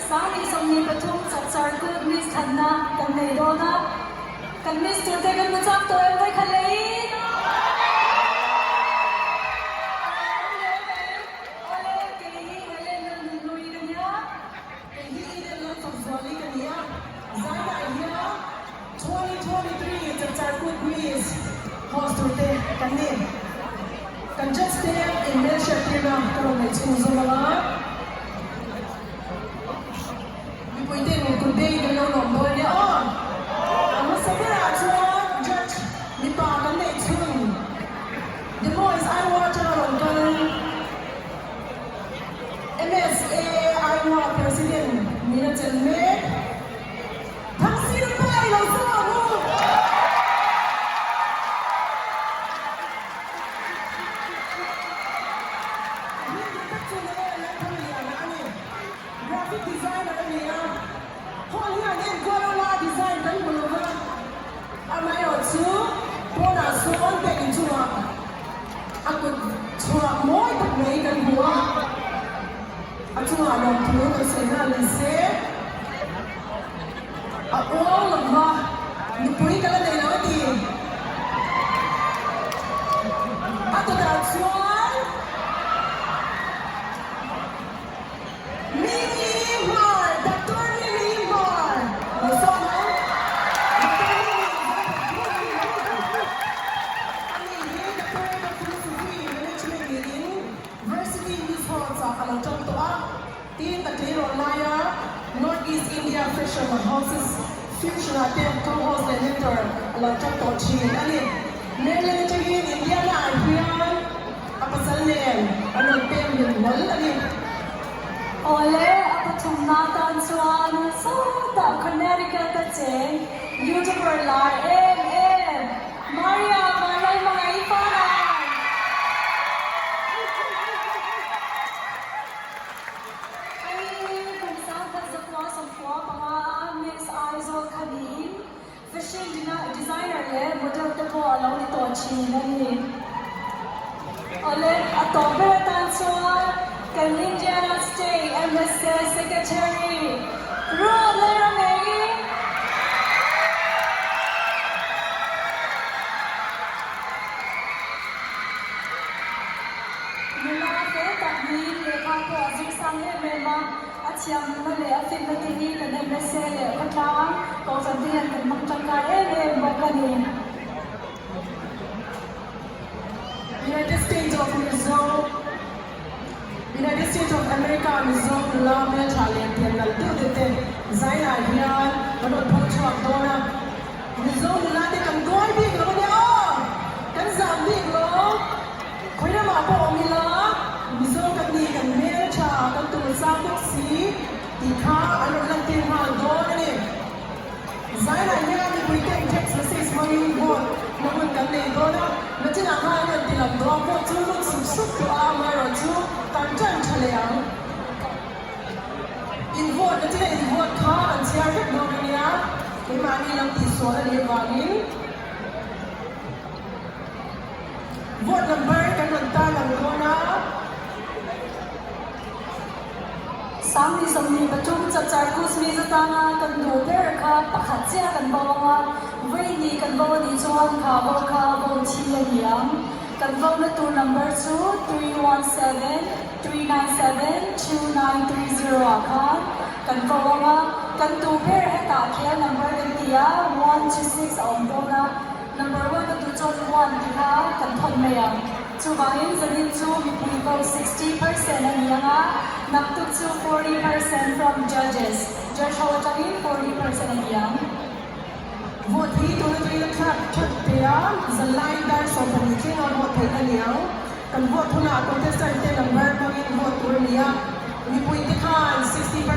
2023 Chapchar Kut Miss thlanna kan nei dawn a, kan Miss turte kan hmu chak tawh em vawikhat leiin? Awle mai, awle kei hi Helen Lalnunhlui ka nia. Kei hi Eden Lalfakzuali ka ni a, zainah hian 2023 Chapchar Kut Miss host turte kan ni. Kan judge te inhmelhriat tirna ka rawn neih chhung zawm ang a. Mipui ten kut bengin kan lo lawm dawn nia aw. A hmasa berah chuan judge mipa kan neih chhun The Boys Iowa atanga rawn kal MSA Iowa President Nina Chen mek Thangsir pa i lo zawh ang u. A hming dik tak chu Noel Lalthangliana a ni. Graphic designer a ni a, hall hian enkawl anga design kan hmu lova, amaherawh chu pawnah sawn bank chungah a kut chhuah mawi tak mai kan hmu a, a chungah lawmthu kan sawi nghal ni se, a uang lova nupui ka la nei lo a ti. A kutah chuan. Mimi Hmar, Doctor Mimi Hmar, lo sawm ang. Doctor Mimi A ni hi Doctorate of Philosophy Management niin Varsity Miss Hall chak a lo tang tawh a. Tin, a tleirawl laia North East India Fresherman Houses Fusion-ah te co-host leh mentor a lo tang tawh thin a ni. Maryland atangin Indiana-ah hian A pasal nen an rawn pem hlim hlawl a ni. Awle, a pathumna tan chuan sawtah Connecticut a cheng YouTuber lar em em Maria Vanlalhmangaih Farai! Ani hi kum 1995 a Miss Aizawl kha niin Fashion designer leh model te pawh a lo ni tawh thin a ni. Awle, a tawp ber atan chuan kan Indiana State MSA Secretary Ruth Lalramei. Nula fel tak niin lehkha pawh a zir sang em em a. A thiamna leh a finna te hi kan MSA leh khawtlang kohhran te hian kan hmang tangkai em em bawk a ni. United States of Mizo United States of America Mizo nula hmeltha leh pian nalh deuh deuh te zainah hian kan rawn phawk chhuak dawn a. Mizo nula te kan duai bik lo a nia aw! Kan zam bik lo. Khawi ramah pawh awm ila, Mizo kan ni, kan hmel tha, kan tur sang bawk si tih kha an rawn lantir nghal dawn a ni. Zainah hian mipui ten text message hmangin vote na hun kan nei dawn a, nachinah khan an rawn ti lam dawn, vote chu lut sup sup tawh a, amaherawh chu kan tan tha leh ang. In vote nachina in vote kha an chhiar vek dawn a nia, keimahni lam tihsual a nih avangin. Vote number kan rawn tar lang dawn a. 2023 Chapchar Kuzmi zatanga kan duh ber kha pakhat chiah kan bo ang a, vawi kan bo a nih chuan kha bo kha bo thi a ni ang. Kan vona tur number chu 317 397 2930 ah khan kan bo ang a, kan duh ber hetah khian number kan ti a, one to six a awm dawn a. Number one a duh chuan one ti kha kan thawn mai ang. Chuvangin zanin chu mipui ko 60% a ni ang a, naktuk chu 40% from judges, judge ho atangin 40% a ni ang. Vote hi tuna tuina thlak that te a, zanlai dar 12 thlenga vote theih a ni ang. Kan vote hunah contestant te number hmangin vote tur a ni a, mipui te khan 60%.